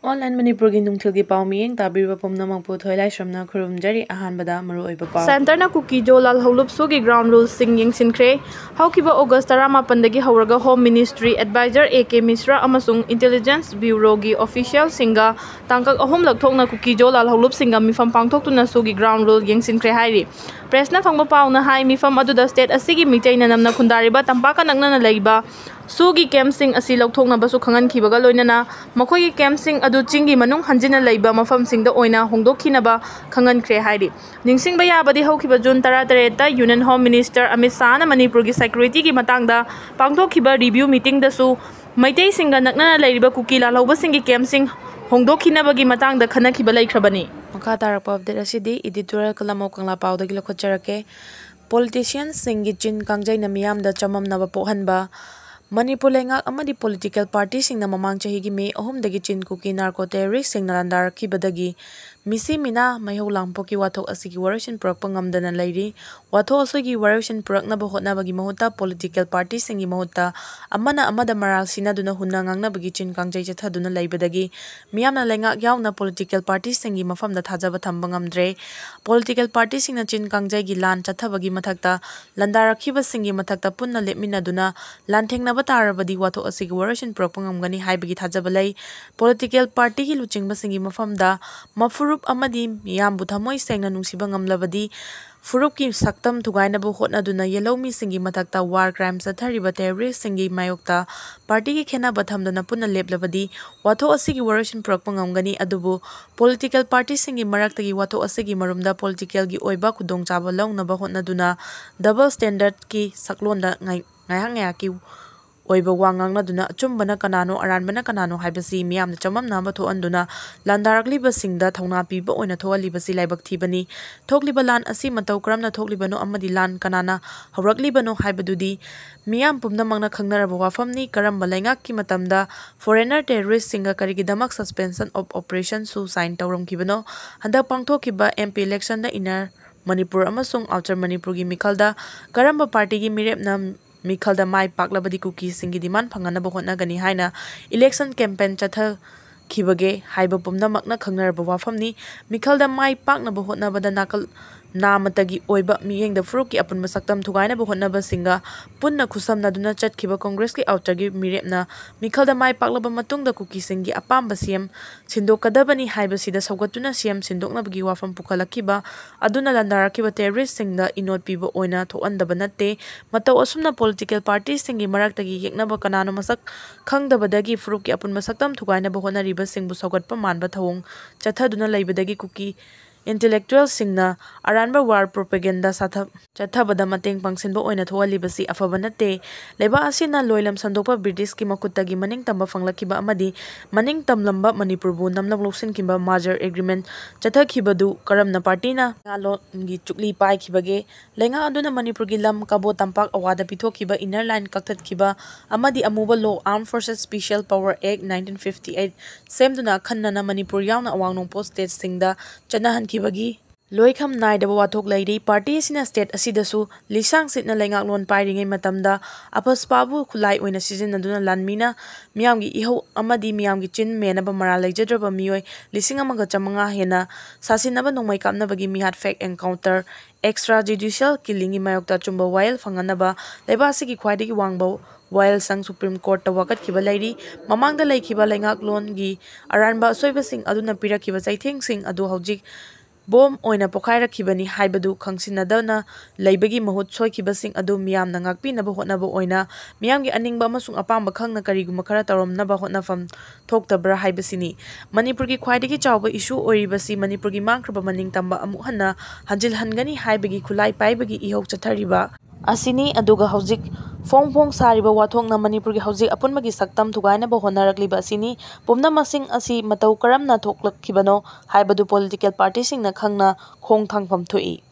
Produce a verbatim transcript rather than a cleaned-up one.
Online ꯃꯅꯤꯄꯨꯔꯒꯤ ꯅꯨꯡꯊꯤꯜꯒꯤ ꯄꯥꯎ ꯃꯤꯠꯌꯦꯡ ꯇꯥꯕꯤꯔꯤꯕ ꯄꯨꯝꯅꯃꯛꯄꯨ ꯊꯣꯏꯂꯥꯏꯁ꯭ꯔꯝꯅ ꯈꯨꯔꯨꯝꯖꯔꯤ꯫ ꯑꯍꯥꯟꯕꯗ ꯃꯔꯨꯑꯣꯏꯕ ꯄꯥꯎ꯫ ꯁꯦꯟꯇꯔꯅ ꯀꯨꯀꯤꯖꯣ ꯂꯥꯜꯍꯧꯂꯨꯞ ꯁꯨꯒꯤ ꯒ꯭ꯔꯥꯎꯟ ꯔꯨꯜꯁꯤꯡ ꯌꯦꯡꯁꯤꯟꯈ꯭ꯔꯦ꯫ ꯍꯧꯈꯤꯕ ꯑꯣꯒꯁ ꯇꯔꯥꯃꯥꯄꯟꯗꯒꯤ ꯍꯧꯔꯒ home ministry adviser A K Mishra ꯑꯃꯁꯨꯡ ꯏꯟꯇꯦꯂꯤꯖꯦꯟꯁ ꯕ꯭ꯌꯨꯔꯣꯒꯤ ꯑꯣꯐꯤꯁꯤꯌꯦꯜꯁꯤꯡꯒ ꯇꯥꯡꯀꯛ ꯑꯍꯨꯝꯂꯛ ꯊꯣꯛꯅ ꯀꯨꯀꯤꯖꯣ ꯂꯥꯜꯍꯧꯂꯨꯞꯁꯤꯡꯒ ꯃꯤꯐꯝ ꯄꯥꯡꯊꯣꯛꯇꯨꯅ ꯁꯨꯒꯤ ꯒ꯭ꯔꯥꯎꯟ ꯔꯨꯜ ꯌꯦꯡꯁꯤꯟꯈ꯭ꯔꯦ ꯍꯥꯏꯔꯤ꯫ ꯄ꯭ꯔꯦꯁꯅ ꯐꯪꯕ ꯄꯥꯎꯅ ꯍꯥꯏ, ꯃꯤꯐꯝ ꯑꯗꯨꯗ ꯁ꯭ꯇꯦꯠ ꯑꯁꯤꯒꯤ ꯃꯤꯇꯩꯅ ꯅꯝꯅ ꯈꯨꯟꯗꯥꯔꯤꯕ ꯇꯝꯄꯥꯛꯀ ꯅꯛꯅꯅ ꯂꯩꯕ ꯁꯨꯒꯤ ꯀꯦꯝꯞꯁꯤꯡ ꯑꯁꯤ ꯂꯧꯊꯣꯛꯅꯕꯁꯨ ꯈꯪꯍꯟꯈꯤꯕꯒ ꯂꯣꯏꯅꯅ ꯃꯈꯣꯏꯒꯤ ꯀꯦꯝꯞꯁꯤꯡ ꯑꯗꯨ ꯆꯤꯡꯒꯤ ꯃꯅꯨꯡ ꯍꯟꯖꯤꯟꯅ ꯂꯩꯕ ꯃꯐꯝꯁꯤꯡꯗ ꯑꯣꯏꯅ ꯍꯣꯡꯗꯣꯛꯈꯤꯅꯕ ꯈꯪꯍꯟꯈ꯭ꯔꯦ ꯍꯥꯏꯔꯤ꯫ ꯅꯤꯡꯁꯤꯡꯕ ꯌꯥꯕꯗꯤ, ꯍꯧꯈꯤꯕ ꯖꯨꯟ ꯇꯔꯥꯇꯔꯦꯠꯇ ꯌꯨꯅꯤꯌꯟ ꯍꯣꯝ ꯃꯤꯅꯤꯁꯇꯔ ꯑꯃꯤꯠ ꯁꯥꯍꯅ ꯃꯅꯤꯄꯨꯔꯒꯤ ꯁꯦꯀ꯭ꯌꯨꯔꯤꯇꯤꯒꯤ ꯃꯇꯥꯡꯗ ꯄꯥꯡꯊꯣꯛꯈꯤꯕ ꯔꯤꯚ꯭ꯌꯨ ꯃꯤꯇꯤꯡꯗꯁꯨ ꯃꯩꯇꯩꯁꯤꯡꯒ ꯅꯛꯅꯅ ꯂꯩꯔꯤꯕ ꯀꯨꯀꯤ ꯂꯥꯜꯍꯧꯕꯁꯤꯡꯒꯤ ꯀꯦꯝꯞꯁꯤꯡ ꯍꯣꯡꯗꯣꯛꯈꯤꯅꯕꯒꯤ ꯃꯇꯥꯡꯗ ꯈꯟꯅꯈꯤꯕ ꯂꯩꯈ꯭ꯔꯕꯅꯤ꯫ ꯃꯈꯥ ꯇꯥꯔꯛꯄ ꯑꯞꯗꯦꯠ ꯑꯁꯤꯗꯤ ꯏꯗꯤꯇꯣꯔꯤꯌꯦꯜ ꯀꯂꯝ ꯑꯣꯐ ꯀꯪꯂꯥ ꯄꯥꯎꯗꯒꯤ ꯂꯧꯈꯠꯆꯔꯛꯀꯦ꯫ ꯄꯣꯂꯤꯇꯤꯁꯤꯌꯟꯁꯤꯡꯒꯤ ꯆꯤꯟ ꯀꯥꯡꯖꯩꯅ ꯃꯤꯌꯥꯝꯗ ꯆꯃꯝꯅꯕ ꯄꯣꯛꯍꯟꯕ꯫ ꯃꯅꯤꯄꯨꯔ ꯂꯩꯉꯥꯛ ꯑꯃꯗꯤ ꯄꯣꯂꯤꯇꯤꯀꯦꯜ ꯄꯥꯔꯇꯤꯁꯤꯡꯅ ꯃꯃꯥꯡ ꯆꯍꯤꯒꯤ ꯃꯦ ꯑꯍꯨꯝꯗꯒꯤ ꯆꯤꯟ ꯀꯨꯀꯤ ꯅꯥꯔꯀꯣ ꯇꯦꯔꯣꯔꯤꯁꯁꯤꯡꯅ ꯂꯥꯟꯗꯥꯔꯛꯈꯤꯕꯗꯒꯤ ꯃꯤꯁꯤ ꯃꯤꯅꯥ ꯃꯩꯍꯧ ꯂꯥꯡꯄꯣꯛꯀꯤ ꯋꯥꯊꯣꯛ ꯑꯁꯤꯒꯤ ꯋꯥꯔꯣꯏꯁꯤꯟ ꯄꯨꯔꯛꯄ ꯉꯝꯗꯅ ꯂꯩꯔꯤ꯫ ꯋꯥꯊꯣꯛ ꯑꯁꯤꯒꯤ ꯋꯥꯔꯣꯏꯁꯤꯟ ꯄꯨꯔꯛꯅꯕ ꯍꯣꯠꯅꯕꯒꯤ ꯃꯍꯨꯠꯇ ꯄꯣꯂꯤꯇꯤꯀꯦꯜ ꯄꯥꯔꯇꯤꯁꯤꯡꯒꯤ ꯃꯍꯨꯠꯇ ꯑꯃꯅ ꯑꯃꯗ ꯃꯔꯥꯜ ꯁꯤꯅꯗꯨꯅ ꯍꯨꯟꯅ ꯉꯥꯡꯅꯕꯒꯤ ꯆꯤꯟ ꯀꯥꯡꯖꯩ ꯆꯠꯊꯗꯨꯅ ꯂꯩꯕꯗꯒꯤ ꯃꯤꯌꯥꯝꯅ ꯂꯩꯉꯥꯛ ꯌꯥꯎꯅ ꯄꯣꯂꯤꯇꯤꯀꯦꯜ ꯄꯥꯔꯇꯤꯁꯤꯡꯒꯤ ꯃꯐꯝꯗ ꯊꯥꯖꯕ ꯊꯝꯕ ꯉꯝꯗ꯭ꯔꯦ꯫ ꯄꯣꯂꯤꯇꯤꯀꯦꯜ ꯄꯥꯔꯇꯤꯁꯤꯡꯅ ꯆꯤꯟ ꯀꯥꯡꯖꯩꯒꯤ ꯂꯥꯟ ꯆꯠꯊꯕꯒꯤ ꯃꯊꯛꯇ ꯂꯥꯟꯗꯥꯔꯛꯈꯤꯕꯁꯤꯡꯒꯤ ꯃꯊꯛꯇ ꯄꯨꯟꯅ ꯂꯦꯞꯃꯤꯟꯅꯗꯨꯅ ꯂꯥꯟꯊꯦꯡꯅꯕ ꯇꯥꯔꯕꯗꯤ ꯋꯥꯊꯣꯛ ꯑꯁꯤꯒꯤ ꯋꯥꯔꯣꯏꯁꯤꯟ ꯄꯨꯔꯛꯄ ꯉꯝꯒꯅꯤ ꯍꯥꯏꯕꯒꯤ ꯊꯥꯖꯕ ꯂꯩ꯫ ꯄꯣꯂꯤꯇꯤꯀꯦꯜ ꯄꯥꯔꯇꯤꯒꯤ ꯂꯨꯆꯤꯡꯕꯁꯤꯡꯒꯤ ꯃꯐꯝꯗ ꯃꯐꯨꯔꯨꯞ ꯑꯃꯗꯤ ꯃꯤꯌꯥꯝꯕꯨ ꯊꯃꯣꯏ ꯁꯦꯡꯅ ꯅꯨꯡꯁꯤꯕ ꯉꯝꯂꯕꯗꯤ ꯐꯨꯔꯨꯞꯀꯤ ꯁꯛꯇꯝ ꯊꯨꯒꯥꯏꯅꯕ ꯍꯣꯠꯅꯗꯨꯅ ꯌꯦꯜꯍꯧꯃꯤꯁꯤꯡꯒꯤ ꯃꯊꯛꯇ ꯋꯥꯔ ꯀ꯭ꯔꯥꯏꯝ ꯆꯠꯊꯔꯤꯕ ꯇꯦꯔꯣꯔꯤꯁꯁꯤꯡꯒꯤ ꯃꯥꯌꯣꯛꯇ ꯄꯥꯔꯇꯤꯒꯤ ꯈꯦꯟꯅꯕ ꯊꯝꯗꯅ ꯄꯨꯟꯅ ꯂꯦꯞꯂꯕꯗꯤ ꯋꯥꯊꯣꯛ ꯑꯁꯤꯒꯤ ꯋꯥꯔꯣꯏꯁꯤꯟ ꯄꯨꯔꯛꯄ ꯉꯝꯒꯅꯤ꯫ ꯑꯗꯨꯕꯨ ꯄꯣꯂꯤꯇꯤꯀꯦꯜ ꯄꯥꯔꯇꯤꯁꯤꯡꯒꯤ ꯃꯔꯛꯇꯒꯤ ꯋꯥꯊꯣꯛ ꯑꯁꯤꯒꯤ ꯃꯔꯨꯝꯗ ꯄꯣꯂꯤꯇꯤꯀꯦꯜꯒꯤ ꯑꯣꯏꯕ ꯈꯨꯗꯣꯡꯆꯥꯕ ꯂꯧꯅꯕ ꯍꯣꯠꯅꯗꯨꯅ ꯗꯕꯜ ꯁ꯭ꯇꯦꯟꯗꯔꯗꯀꯤ ꯁꯛꯂꯣꯟꯗ ꯉꯥꯏ-, ꯉꯥꯏꯍꯥꯛ ꯉꯥꯏꯍꯥꯛꯀꯤ ꯑꯣꯏꯕ ꯋꯥ ꯉꯥꯡꯅꯗꯨꯅ ꯑꯆꯨꯝꯕꯅ ꯀꯅꯥꯅꯣ, ꯑꯔꯥꯟꯕꯅ ꯀꯅꯥꯅꯣ ꯍꯥꯏꯕꯁꯤ ꯃꯤꯌꯥꯝꯗ ꯆꯃꯝꯅꯕ ꯊꯣꯛꯍꯟꯗꯨꯅ ꯂꯥꯟꯗꯥꯔꯛꯂꯤꯕꯁꯤꯡꯗ ꯊꯧꯅꯥ ꯄꯤꯕ ꯑꯣꯏꯅ ꯊꯣꯛꯍꯜꯂꯤꯕꯁꯤ ꯂꯥꯏꯕꯛ ꯊꯤꯕꯅꯤ꯫ ꯊꯣꯛꯂꯤꯕ ꯂꯥꯟ ꯑꯁꯤ ꯃꯇꯧ ꯀꯔꯝꯅ ꯊꯣꯛꯂꯤꯕꯅꯣ ꯑꯃꯗꯤ ꯂꯥꯟ ꯀꯅꯥꯅ ꯍꯧꯔꯛꯂꯤꯕꯅꯣ ꯍꯥꯏꯕꯗꯨꯗꯤ ꯃꯤꯌꯥꯝ ꯄꯨꯝꯅꯃꯛꯅ ꯈꯪꯅꯔꯕ ꯋꯥꯐꯝꯅꯤ꯫ ꯀꯔꯝꯕ ꯂꯩꯉꯥꯛꯀꯤ ꯃꯇꯝꯗ ꯐꯣꯔꯦꯅꯔ ꯇꯦꯔꯣꯔꯤꯁꯁꯤꯡꯒ ꯀꯔꯤꯒꯤꯗꯃꯛ ꯁꯁꯄꯦꯟꯁꯟ ꯑꯣꯐ ꯑꯣꯄꯔꯦꯁꯟꯁꯨ ꯁꯥꯏꯟ ꯇꯧꯔꯝꯈꯤꯕꯅꯣ? ꯍꯟꯗꯛ ꯄꯥꯡꯊꯣꯛꯈꯤꯕ ꯑꯦꯝ ꯄꯤ ꯏꯂꯦꯛꯁꯟꯗ ꯏꯟꯅꯔ ꯃꯅꯤꯄꯨꯔ ꯑꯃꯁꯨꯡ ꯑꯥꯎꯇꯔ ꯃꯅꯤꯄꯨꯔꯒꯤ ꯃꯤꯈꯜꯗ ꯀꯔꯝꯕ ꯄꯥꯔꯇꯤꯒꯤ ꯃꯤꯔꯦꯞꯅ ꯃꯤꯈꯜꯗ ꯃꯥꯏ ꯄꯥꯛꯂꯕꯗꯤ ꯀꯨꯀꯤꯁꯤꯡꯒꯤ ꯗꯤꯃꯥꯟ ꯐꯪꯅꯅꯕ ꯍꯣꯠꯅꯒꯅꯤ ꯍꯥꯏꯅ ꯏꯂꯦꯛꯁꯟ ꯀꯦꯝꯄꯦꯟ ꯆꯠꯊ-, ꯈꯤꯕꯒꯦ ꯍꯥꯏꯕ ꯄꯨꯝꯅꯃꯛꯅ ꯈꯪꯅꯔꯕ ꯋꯥꯐꯝꯅꯤ꯫ ꯃꯤꯈꯜꯗ ꯃꯥꯏ ꯄꯥꯛꯅꯕ ꯍꯣꯠꯅꯕꯗ ꯅꯥꯀꯜ ꯅꯥꯃꯇꯒꯤ ꯑꯣꯏꯕ ꯃꯤꯠꯌꯦꯡꯗ ꯐꯨꯔꯨꯞꯀꯤ ꯑꯄꯨꯟꯕ ꯁꯛꯇꯝ ꯊꯨꯒꯥꯏꯅꯕ ꯍꯣꯠꯅꯕꯁꯤꯡꯒ ꯄꯨꯟꯅ ꯈꯨꯠꯁꯝꯅꯗꯨꯅ ꯆꯠꯈꯤꯕ ꯀꯣꯡꯒ꯭ꯔꯦꯁꯀꯤ ꯑꯥꯎꯇꯔꯒꯤ ꯃꯤꯔꯦꯞꯅ ꯃꯤꯈꯜꯗ ꯃꯥꯏ ꯄꯥꯛꯂꯕ ꯃꯇꯨꯡꯗ ꯀꯨꯀꯤꯁꯤꯡꯒꯤ ꯑꯄꯥꯝꯕ ꯁꯤ ꯑꯦꯝ ꯁꯤꯟꯗꯣꯛꯀꯗꯕꯅꯤ ꯍꯥꯏꯕꯁꯤꯗ ꯁꯧꯒꯠꯇꯨꯅ ꯁꯤ ꯑꯦꯝ ꯁꯤꯟꯗꯣꯛꯅꯕꯒꯤ ꯋꯥꯐꯝ ꯄꯨꯈꯠꯂꯛꯈꯤꯕ ꯑꯗꯨꯅ ꯂꯥꯟꯗꯥꯔꯛꯈꯤꯕ ꯇꯦꯔꯣꯔꯤꯁꯁꯤꯡꯗ ꯏꯅꯣꯠ ꯄꯤꯕ ꯑꯣꯏꯅ ꯊꯣꯛꯍꯟꯗꯕ ꯅꯠꯇꯦ꯫ ꯃꯇꯧ ꯑꯁꯨꯝꯅ ꯄꯣꯂꯤꯇꯤꯀꯦꯜ ꯄꯥꯔꯇꯤꯁꯤꯡꯒꯤ ꯃꯔꯛꯇꯒꯤ ꯌꯦꯛꯅꯕ ꯀꯅꯥꯅꯣ ꯃꯁꯛ ꯈꯪꯗꯕꯗꯒꯤ ꯐꯨꯔꯨꯞꯀꯤ ꯑꯄꯨꯟꯕ ꯁꯛꯇꯝ ꯊꯨꯒꯥꯏꯅꯕ ꯍꯣꯠꯅꯔꯤꯕꯁꯤꯡꯕꯨ ꯁꯧꯒꯠꯄ ꯃꯥꯟꯕ ꯊꯧꯑꯣꯡ ꯆꯠꯊꯗꯨꯅ ꯂꯩꯕꯗꯒꯤ ꯀꯨꯀꯤ ꯏꯟꯇꯦꯂꯦꯛꯆꯨꯋꯦꯜꯁꯤꯡꯅ ꯑꯔꯥꯟꯕ ꯋꯥꯔ ꯄ꯭ꯔꯣꯄꯦꯒꯦꯟꯗꯥ ꯆꯠꯊ-, ꯆꯠꯊꯕꯗ ꯃꯇꯦꯡ ꯄꯥꯡꯁꯤꯟꯕ ꯑꯣꯏꯅ ꯊꯣꯛꯍꯜꯂꯤꯕꯁꯤ ꯑꯐꯕ ꯅꯠꯇꯦ꯫ ꯂꯩꯕꯥꯛ ꯑꯁꯤꯅ ꯂꯣꯏꯂꯝ ꯁꯟꯗꯣꯛꯄ ꯕ꯭ꯔꯤꯇꯤꯁꯀꯤ ꯃꯈꯨꯠꯇꯒꯤ ꯃꯅꯤꯡ ꯇꯝꯕ ꯐꯪꯂꯛꯈꯤꯕ ꯑꯃꯗꯤ ꯃꯅꯤꯡ ꯇꯝꯂꯝꯕ ꯃꯅꯤꯄꯨꯔꯕꯨ ꯅꯝꯂꯞ ꯂꯧꯁꯤꯟꯈꯤꯕ ꯃꯥꯔꯖꯔ ꯑꯦꯒ꯭ꯔꯤꯃꯦꯟ ꯆꯠꯊꯈꯤꯕꯗꯨ ꯀꯔꯝꯅ ꯄꯥꯔꯇꯤꯅ ꯂꯩꯉꯥꯛꯂꯣꯟꯒꯤ ꯆꯨꯛꯂꯤ ꯄꯥꯏꯈꯤꯕꯒꯦ? ꯂꯩꯉꯥꯛ ꯑꯗꯨꯅ ꯃꯅꯤꯄꯨꯔꯒꯤ ꯂꯝ ꯀꯕꯣ ꯇꯝꯄꯥꯛ ꯑꯋꯥꯗ ꯄꯤꯊꯣꯛꯈꯤꯕ, ꯏꯟꯅꯔ ꯂꯥꯏꯟ ꯀꯛꯊꯠꯈꯤꯕ ꯑꯃꯗꯤ ꯑꯃꯨꯕ ꯂꯣ, Armed Forces Special Power Act nineteen fifty eight ꯁꯦꯝꯗꯨꯅ ꯑꯈꯟꯅꯅ ꯃꯅꯤꯄꯨꯔ ꯌꯥꯎꯅ ꯑꯋꯥꯡ ꯅꯣꯡꯄꯣꯛ ꯁ꯭ꯇꯦꯠꯁꯤꯡꯗ ꯆꯠꯅꯍꯟꯈꯤꯕꯒꯤ ꯂꯣꯏꯈꯝ ꯅꯥꯏꯗꯕ ꯋꯥꯊꯣꯛ ꯂꯩꯔꯤ꯫ ꯄꯥꯔꯇꯤ ꯑꯁꯤꯅ ꯁ꯭ꯇꯦꯠ ꯑꯁꯤꯗꯁꯨ ꯂꯤꯁꯥꯡ ꯁꯤꯠꯅ ꯂꯩꯉꯥꯛꯂꯣꯟ ꯄꯥꯏꯔꯤꯉꯩ ꯃꯇꯝꯗ ꯑꯄꯁꯄꯥꯕꯨ ꯈꯨꯠꯂꯥꯏ ꯑꯣꯏꯅ ꯁꯤꯖꯤꯟꯅꯗꯨꯅ ꯂꯥꯟꯃꯤꯅ ꯃꯤꯌꯥꯝꯒꯤ ꯏꯍꯧ ꯑꯃꯗꯤ ꯃꯤꯌꯥꯝꯒꯤ ꯆꯤꯟ ꯃꯦꯟꯅꯕ ꯃꯔꯥꯜ ꯂꯩꯖꯗ꯭ꯔꯕ ꯃꯤꯑꯣꯏ ꯂꯤꯁꯤꯡ ꯑꯃꯒ ꯆꯥꯃꯉꯥ ꯍꯦꯟꯅ ꯁꯥꯁꯤꯟꯅꯕ ꯅꯣꯡꯃꯩ ꯀꯥꯞꯅꯕꯒꯤ ꯃꯤꯍꯥꯠ, ꯐꯦꯛ ꯑꯦꯟꯀꯥꯎꯟꯇꯔ, ꯑꯦꯛꯁꯇ꯭ꯔꯥ ꯖꯨꯗꯤꯁꯤꯌꯦꯜ ꯀꯤꯂꯤꯡꯒꯤ ꯃꯥꯌꯣꯛꯇ ꯑꯆꯨꯝꯕ ꯋꯥꯌꯦꯜ ꯐꯪꯍꯟꯅꯕ ꯂꯩꯕꯥꯛ ꯑꯁꯤꯒꯤ ꯈ꯭ꯋꯥꯏꯗꯒꯤ ꯋꯥꯡꯕ ꯋꯥꯌꯦꯜꯁꯪ ꯁꯨꯄ꯭ꯔꯤꯝ ꯀꯣꯔꯠꯇ ꯋꯥꯀꯠꯈꯤꯕ ꯂꯩꯔꯤ꯫ ꯃꯃꯥꯡꯗ ꯂꯩꯈꯤꯕ ꯂꯩꯉꯥꯛꯂꯣꯟꯒꯤ ꯑꯔꯥꯟꯕ ꯑꯁꯣꯏꯕꯁꯤꯡ ꯑꯗꯨꯅ ꯄꯤꯔꯛꯈꯤꯕ ꯆꯩꯊꯦꯡꯁꯤꯡ ꯑꯗꯨ ꯍꯧꯖꯤꯛ ꯕꯣꯝ ꯑꯣꯏꯅ ꯄꯣꯈꯥꯏꯔꯛꯈꯤꯕꯅꯤ ꯍꯥꯏꯕꯗꯨ ꯈꯪꯁꯤꯟꯅꯗꯅ ꯂꯩꯕꯒꯤ ꯃꯍꯨꯠ ꯁꯣꯏꯈꯤꯕꯁꯤꯡ ꯑꯗꯨ ꯃꯤꯌꯥꯝꯅ ꯉꯥꯛꯄꯤꯅꯕ ꯍꯣꯠꯅꯕ ꯑꯣꯏꯅ ꯃꯤꯌꯥꯝꯒꯤ ꯑꯅꯤꯡꯕ ꯑꯃꯁꯨꯡ ꯑꯄꯥꯝꯕ ꯈꯪꯅ ꯀꯔꯤꯒꯨꯝꯕ ꯈꯔ ꯇꯧꯔꯝꯅꯕ ꯍꯣꯠꯅꯐꯝ ꯊꯣꯛꯇꯕ꯭ꯔꯥ ꯍꯥꯏꯕꯁꯤꯅꯤ꯫ ꯃꯅꯤꯄꯨꯔꯒꯤ ꯈ꯭ꯋꯥꯏꯗꯒꯤ ꯆꯥꯎꯕ ꯏꯁꯨ ꯑꯣꯏꯔꯤꯕꯁꯤ ꯃꯅꯤꯄꯨꯔꯒꯤ ꯃꯥꯡꯈ꯭ꯔꯕ ꯃꯅꯤꯡꯇꯝꯕ ꯑꯃꯨꯛ ꯍꯟꯅ ꯍꯟꯖꯤꯜꯍꯟꯒꯅꯤ ꯍꯥꯏꯕꯒꯤ ꯈꯨꯠꯂꯥꯏ ꯄꯥꯏꯕꯒꯤ ꯏꯍꯧ ꯆꯠꯊꯔꯤꯕ ꯑꯁꯤꯅꯤ꯫ ꯑꯗꯨꯒ ꯍꯧꯖꯤꯛ ꯐꯣꯡ ꯐꯣꯡ ꯁꯥꯔꯤꯕ ꯋꯥꯊꯣꯛꯅ ꯃꯅꯤꯄꯨꯔꯒꯤ ꯍꯧꯖꯤꯛ ꯑꯄꯨꯟꯕꯒꯤ ꯁꯛꯇꯝ ꯊꯨꯒꯥꯏꯅꯕ ꯍꯣꯠꯅꯔꯛꯂꯤꯕ ꯑꯁꯤꯅꯤ꯫ ꯄꯨꯝꯅꯃꯛꯁꯤꯡ ꯑꯁꯤ ꯃꯇꯧ ꯀꯔꯝꯅ ꯊꯣꯛꯂꯛꯈꯤꯕꯅꯣ ꯍꯥꯏꯕꯗꯨ ꯄꯣꯂꯤꯇꯤꯀꯦꯜ ꯄꯥꯔꯇꯤꯁꯤꯡꯅ ꯈꯪꯅ ꯈꯣꯡ ꯊꯥꯡꯐꯝ ꯊꯣꯛꯏ꯫